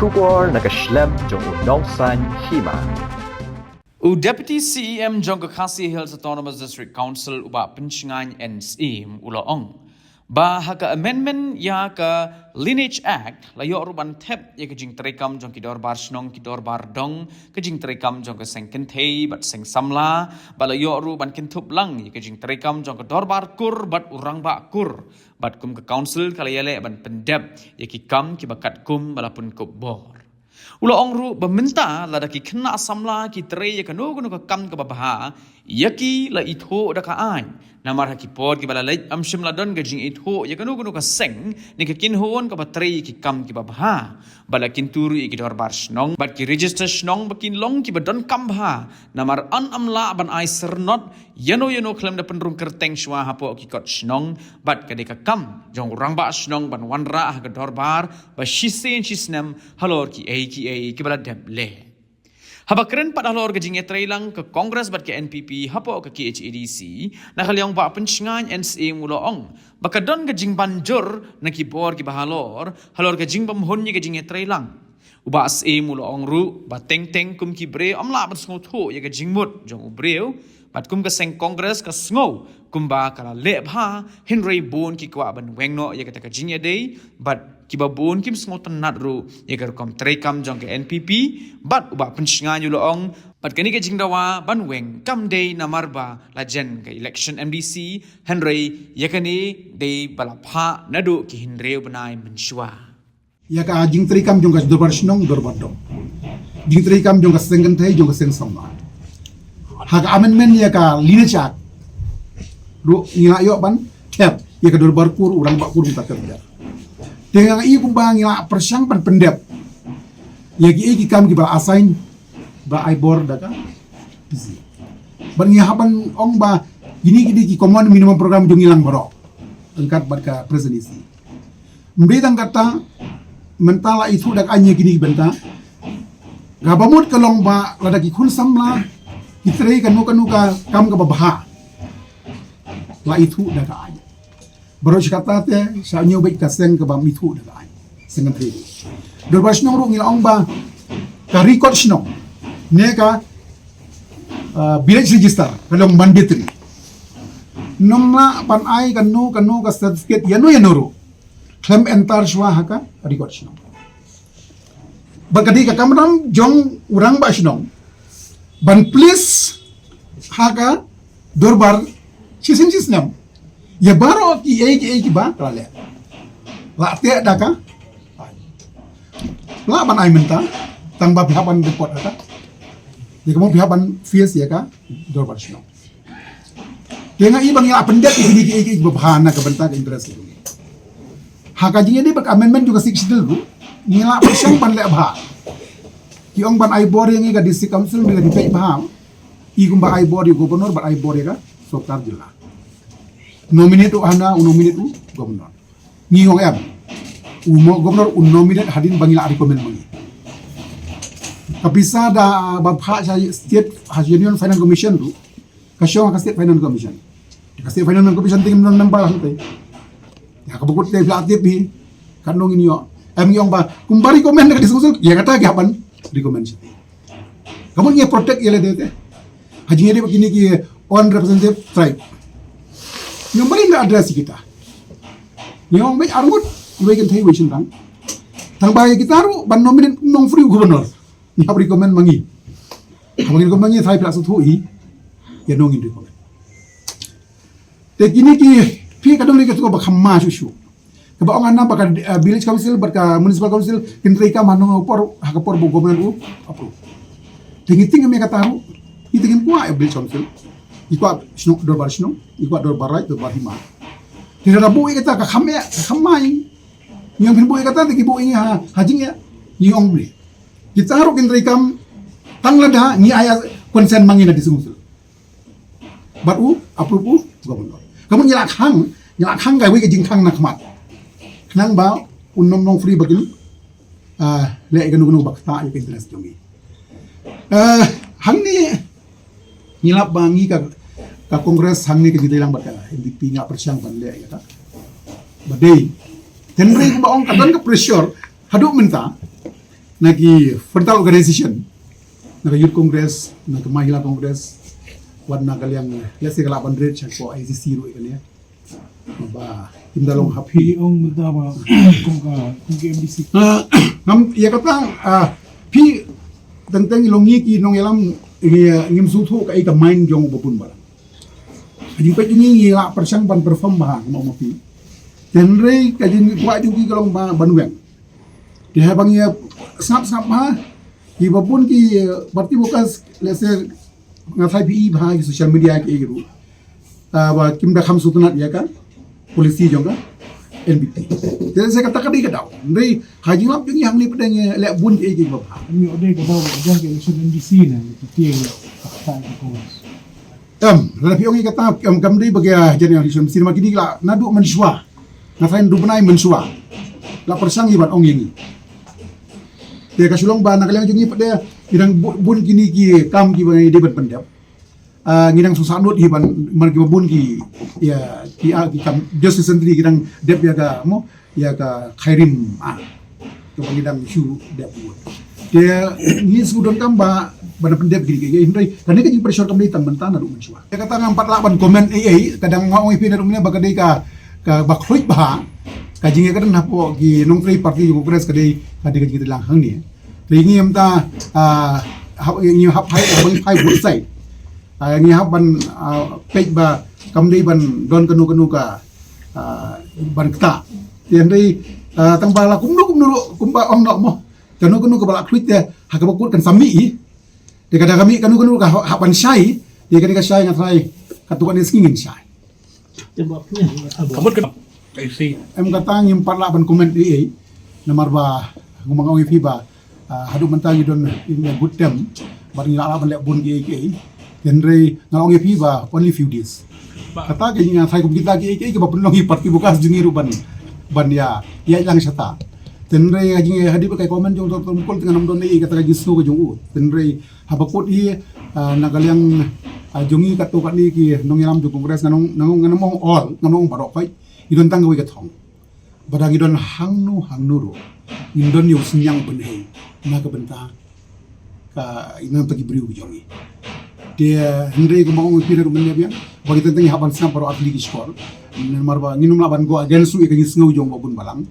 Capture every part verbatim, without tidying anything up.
Khubor na ka shlem jong u nongsaiñ hima. U Deputy C E M jong ka Khasi Hills Autonomous District Council, u Bah Pynshngain N Syiem, u la ong ba ha ka amendment ïa ka Lineage Act la ïoh ruh ban thep ïa ka jingtreikam jong ki dorbar shnong, ki dorbar dong, ka jingtreikam jong ka seng kynthei bad seng samla, bad la ïoh ruh ban kynthup lang ïa ka jingtreikam jong ka dorbar kur bad u rangbah kur. Bad kum ka council ka la ïaleh ban pyndep ïa ki kam kiba katkum ba la pynkup bor. U la ong ruh ba mynta lada ki khynnah samla ki trei ïa kano kano ka kam kaba bha, ïa ki la ithuh da ka aiñ. Namar ha ki por kiba la leit, ym shym la don ka jingithuh ïa kano kano ka seng ne ka kynhun kaba trei ïa ki kam kiba bha. Bad la kyntu ruh ïa ki dorbar shnong bad ki register shnong ba kin long kiba donkam bha. Namar yn ym lah ban ai syrnod ïano ïano khlem da pynrung kyrteng shuwa hapoh ki kot shnong, bad ka dei ka kam jong u rangbah shnong ban wanrah ha ka dorbar ba shisien shisnem halor kiei kiei kiba la dep leh. Haba kren pat halor ka jingïatreilang ka Congress bad ka N P P hapoh ka K H A D C, na ka liang u Bah Pynshngain N Syiem u la ong ba ka don ka jingbanjur na ki bor kiba halor halor ka jingbymhun ïa ka jingïatreilang. U Bah Syiem u la ong ruh ba teng teng kum ki briew ym lah ban sngewthuh ïa ka jingmut jong u briew, bad kum ka seng Congress ka sngew kumba ka la leh bha, hynrei bun ki kwah ban weng noh ïa kata ka jingïadei, bad kiba bun kim sngewtynnad ruh ïa ka rukom treikam jong ka N P P. Bad u Bah Pynshngain u la ong, bad kane ka jingdawa ban weng kam dei namar ba la jan ka election M D C, hynrei ïa kane dei ba la phah naduh ki hynriew bnai mynshuwa. Ïa ka jingtreikam jong ka dorbar shnong, dorbar dong. Jingtreikam jong ka seng kynthei, jong ka seng samla. Ha ka amendment ïa ka Lineage Act ruh ngi la ïoh ban thep ïa ka dorbar kur, u rangbah kur mynta ka. Te nga i kumba ngi la pyrshang ban pyndep ïa kiei ki kam kiba assign, ba ai bor da ka D C. Bad ngi hap ban ong ba kine ki dei ki common minimum program jong ngi lang baroh, ryngkat bad ka President D C. Ym dei tang katta, mynta la ithuh da ka aiñ ïa kine ki bynta. Kaba mut ka long ba lada ki khun samla ki trei kano kano ka kam kaba bha, la ithuh da ka aiñ. Baroh shi katta te sha ñiew beit ka seng kaba ym ithuh da ka aiñ, seng kynthei. Dorbar shnong ruh ngi la ong ba ka record shnong ne ka, uh, village register ka long mandatory. Ym lah ban ai kano kano ka certificate ïano ïano ruh khlem enter shuwa ha ka record shnong. Bad ka dei ka kamram jong u rangbah shnong ban place ha ka dorbar shisien shisnem ïa baroh kiei kiei kiba ka la leh. La teh da ka, la ban ai mynta, tang ba phi hap ban report ha ka, ïa ka mo phi hap ban face ïa ka dorbar shnong. Te nga i ba ngi la pyndep ïa kine kiei kiei kiba bha na ka bynta ka interest ki jong ngi. Ha ka jingïadei bad ka amendment jong ka Sixth Schedule ruh ngi la pyrshang ban leh bha. Ki ong ban ai bor ïa ngi ka District Council, ngi la pynbeit bha. I kumba ai bor ïa u Governor bad ai bor ïa ka sorkar jylla. Nominate u hana, u nominate u Governor. Ngi ong em, u mo Governor u nominate hadien ba ngi la recommend ma ngi. Ka pisa da ba phah sha State, ha Union Finance Commission ruh, ka shong ha ka State Finance Commission. Ka State Finance Commission te kim don member hangtei. Ïa kaba kut te phi la tip hi, katno ngin ïoh. Em ngi ong ba kumba recommend na ka District Council, ïa kata ki hap ban recommend shatei. Ka mut ngi protect ïa lade te. Ha jingïadei bad kine ki unrepresentative tribe, ngi ym ban da address ïa kita. Ngi ong beit arngut, iwei kynthei iwei shynrang. Tang ba ïa kita ruh ban nominate nongpyrshah u Governor, ngi hap recommend ma ngi. Haba ngi recommend ma ngi, tharai phi la sngewthuh hi ïano ngin recommend. Te kine ki, phi, ka don lei katu kaba kham ma shuh shuh. Kaba ong hana ba ka, eh, Village Council bad ka Municipal Council kin treikam ha nonga u por, ha ka por ba u Governor u approve. Te ngi tieng ïa kata ruh, ngi tieng ïa kwah ïa Village Council. Ngi kwah shnong, dorbar shnong, ngi kwah dorbar raid, dorbar hima. Te lada buh ïa kata ka kham ïa, ka kham ma ïa ngi. Ngi ong phin buh ïa kata, te ki buh ïa ngi ha, ha jingeh, ngi ong balei. Kita ruh kin treikam tang lada ngi ai consent ma ngi na District Council. Bad u approve u Governor. Ka mut ngi la khang, ngi la khang kawei ka jingkhang na khmat. Khnang ba un ym long free ba kin, ah, leh ïa kano kano ba ktah ïa ka interest jong ngi. Eh, hangne ngi lap ba ngi ka, ka Congress hangne ka jingtreilang bad ka N P P ngi la pyrshang ban leh ïa kata. Ba dei. Hynrei kumba ong ka don ka pressure haduh mynta. na ki frontal organization, na ka Youth Congress, na ka Mahila Congress, wat na ka liang, let's say, ka lah ban rit sha ko I C C ruh ïa kane. Ba kim da long ha phi. Phi ong mynta ba kum ka, kum ka M D C. Ah, ngam, ïa kata, ah, phi teng teng long ngi ki nongïalam, ngi, ngim sngewthuh kaei ka mind jong u ba bun balang. Ka jingpeit jong ngi, ngi lah pyrshang ban perform bha, kumba ong ma phi. Hynrei ka jingkwah jong ki ka long ba ban weng. Te haba ngi sngap sngap bha, ki ba bun ki, eh, party workers, let's say, nga tharai phi i bha ki social media ki ruh. Ah, ba kim da kham sngewtynnat ïa ka policy jong ka N P P. Te sa kata ka dei ka daw. Hynrei ha jinglap jong ngi hangne pat ngi leh bun kiei kiei ba bha. Ngi ong dei ka daw ba jong ka election M D C ne, ki tieng ïa ka kata ka Congress. Em, lada phi ong ïa kata, em, kam dei ba ka jan election M D C, namar kine ki la naduh mynshuwa. Nga tharai naduh bnai mynshuwa la pyrshang ïa ban ong ïa ngi. Te ka shu long ba na ka liang jong ngi pat de, ngi dang bu-, bun kine ki kam kiba ngi dei ban pyndep. Ah, ngi dang sngewsih lut hi ban, man kiba bun ki, ïa, ki, ah, ki kam Justice Century ki dang dep ïa ka, mo, ïa ka Khyrim, ah, kaba ngi dang shu dep bun. Te ngi shu donkam ba, ban pyndep kine ki, hynrei kane ka jingpressure kam dei tang mynta naduh mynshuwa. Te kata ngam pat lah ban comment ei ei, ka dang nga ong ïa phi naduh mynne ba ka dei ka, kaba khluit bha ka jingïakren hapoh ki nongtrei party Congress, ka dei, ka dei ka jingïatreilang hangne. Te ngi mynta, ah, hap, ngi hap phai, hap phai both side. Ah, ngi hap ban, ah, peit ba kam dei ban don kano kano ka, ah, ban ktah. Te hynrei, ah, tang ba la kumno kumno ruh, kumba ong noh mo, kano kano kaba la khluit te ha kaba kut kan sa mih hi. Te ka da ka mih kano kano ka hap, hap ban shai. Te ka dei ka shai, nga tharai katto katne sngi ngin shai. Ka mut ka, I see. Em, kata ngim pat lah ban comment ei ei. Namar ba, kumba nga ong ïa phi ba, ah, haduh mynta ngi don in a good term, bad ngi lah lah ban leh bun kiei kiei. Hynrei nga ong ïa phi ba only few days. Kata ka, nga tharai kum kita kiei kiei kiba pynlong ïa ki party workers jong ngi ruh ban, ban ïa, ïaid lang shata. Hynrei ha jingïadei bad ka comment jong Doctor Mukul te ngam don ei ei, kata ka jingsngew ka jong u. Hynrei haba kut hi, ah, na ka liang, ah, jong ngi katto katne ki nongïalam jong Congress, nga ong, nga ong, nga ong all, nga ong baroh khoit, ngi don tang kawei ka thong. Ba da ngi don hangno hangno ruh, ngin don ïa u synñiang bynhei na ka bynta ka, na ka bynta ki briew ki jong ngi. Te hynrei kumba ong phi naduh mynne biang, ba ngi teng teng ngi hap ban sngap baroh artylli ki shkor. Namar ba ngin ym lah ban go against ruh ïa ka jingsngew jong ba bun balang.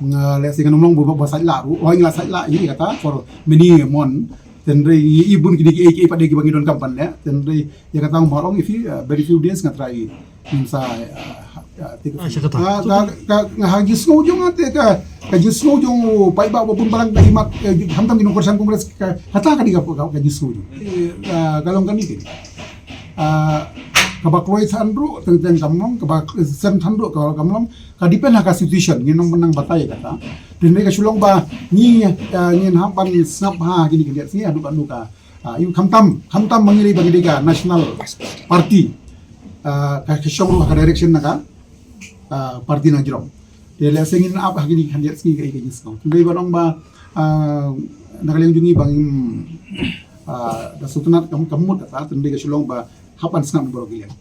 Nga leh shisha ngan ym long ba, ba sait lah ruh. Hooid ngi la sait lah hi kata for many a month. Hynrei ngi i bun kine kiei kiei pat de kiba ngi donkam ban leh. Hynrei ïa kata nga ong ïa phi, uh, very few days nga tharai ngin sa, uh, uh, take a, ah, sha kata. Ka, ka, ka, nga ha jingsngew jong nga te ka, ka jingsngew jong u paidbah ba bun balang ka imat, eh, khamtam ki nongkyrshan Congress ka, kata ka dei ka, ka, ka jingsngew jong. Eh, ka, ka long kane kane. Ah, kaba kloi than ruh teng teng kam long, kaba sem than ruh ka, kam long. Ka depend ha ka situation, ngin ym nang batai kata. Te hynrei ka shu long ba ngi, ah, ngin hap ban sngap ha kine ki date sngi haduh katno ka, ah, ïa khamtam, khamtam ba ngi dei, ba ngi dei ka national party. Ah, ka, ka shong ruh ha ka direction na ka, ah, party na jrong. Te lehse ngin ap ha kine ki date sngi ka, ka jingsngew. Hynrei ban ong ba, ah, na ka liang jong ngi ba ngim, ah, da sngewtynnat kam, kam mut kata, te hynrei ka shu long ba hap ban sngap baroh ki liang.